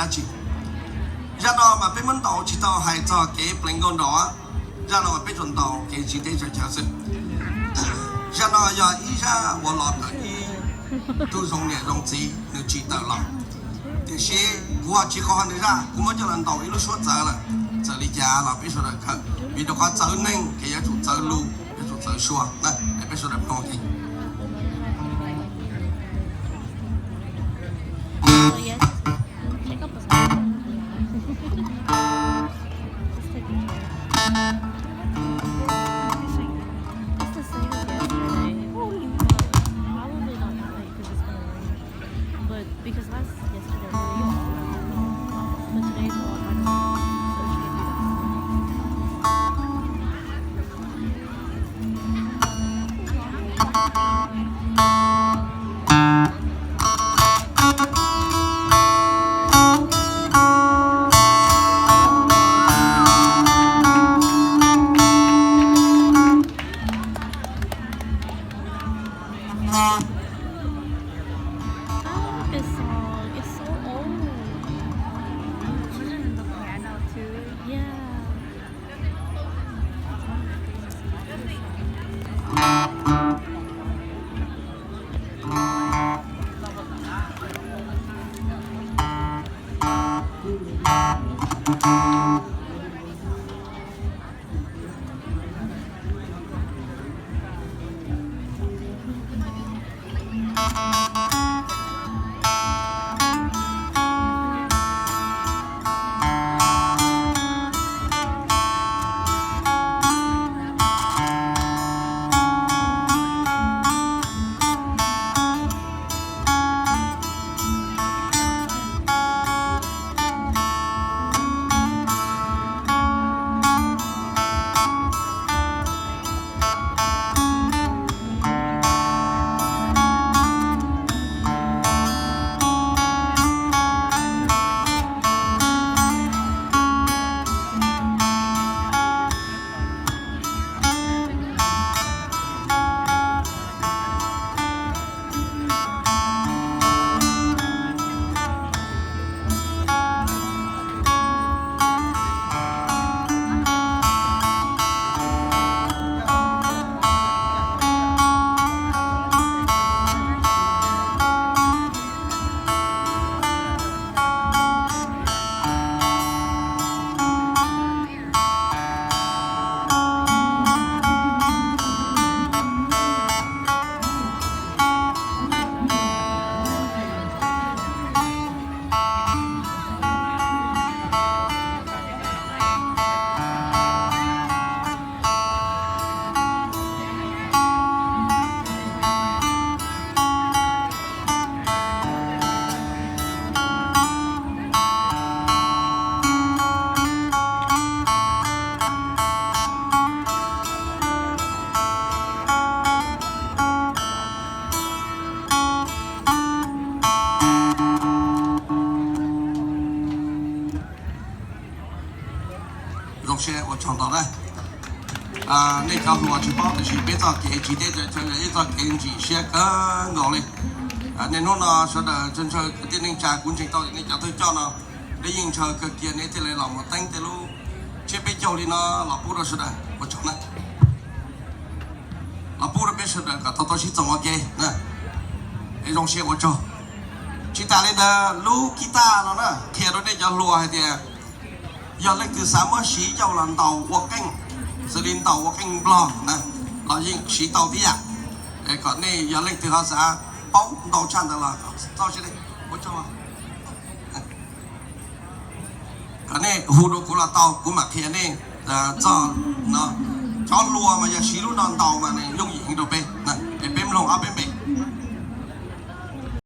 dab tsi. Zaj no mas peb muab ntaus tsis tau hais txog kev pleev nkauj nraug, zaj no mas peb tsuas ntaus kev tsiv teb tsaws chaw xwb. Zaj no yog ib zaj uas los ntawm ib tug zoo niam zoo txiv nws tsim tawm los, tiam sis kuv ho tsis qhia nws zaj, kuv muab coj los ntaus ib lub suab txawv lawm. Txawm li cas los peb sawv daws kawm, vim rau qhov txawv neeg ces yuav tsum txawv lus, yuav tsum txawv suab na, es peb sawv daws mloog ua ke. This song, it's so old. Even in the piano too. Yeah. Zoo siab ua tsaug ntau na. Nej cov hluas tsis paub tiam sis peb txoj kev tsiv teb tsaws chaw yog ib txoj kev ntsim siab kawg nkaus li. Niaj hnub no sawv daws ntshaw ntshaw kwv tij neej tsa, kuv ntseeg tau tias nej cov thawj coj no nej yeej ntshaw kawg kiag, nej thiaj li los mus teeb tej lub tsiab peb caug li no los pub rau sawv daws ua tsaug na. Los pub rau peb sawv daws kom tau tau sib txoos ua ke na. Es zoo siab ua tsaug. Tsis tas li ntawd lub kib taj no na qhia rau nej cov hluas hais tias yog leej twg xav muab siv coj los ntaus ua qeej, xws li ntaus ua qeej nplog na, los yeej siv tau tib yam. Es kom nej yog leej twg ho xav paub ntau tshaj ntawd los txhob siab deb, ua tsaug. Kom nej hu rau kuv los tau, kuv mam qhia nej txog no. Cov hluas mas yog siv lub no ntaus mas nws yooj yim heev rau peb.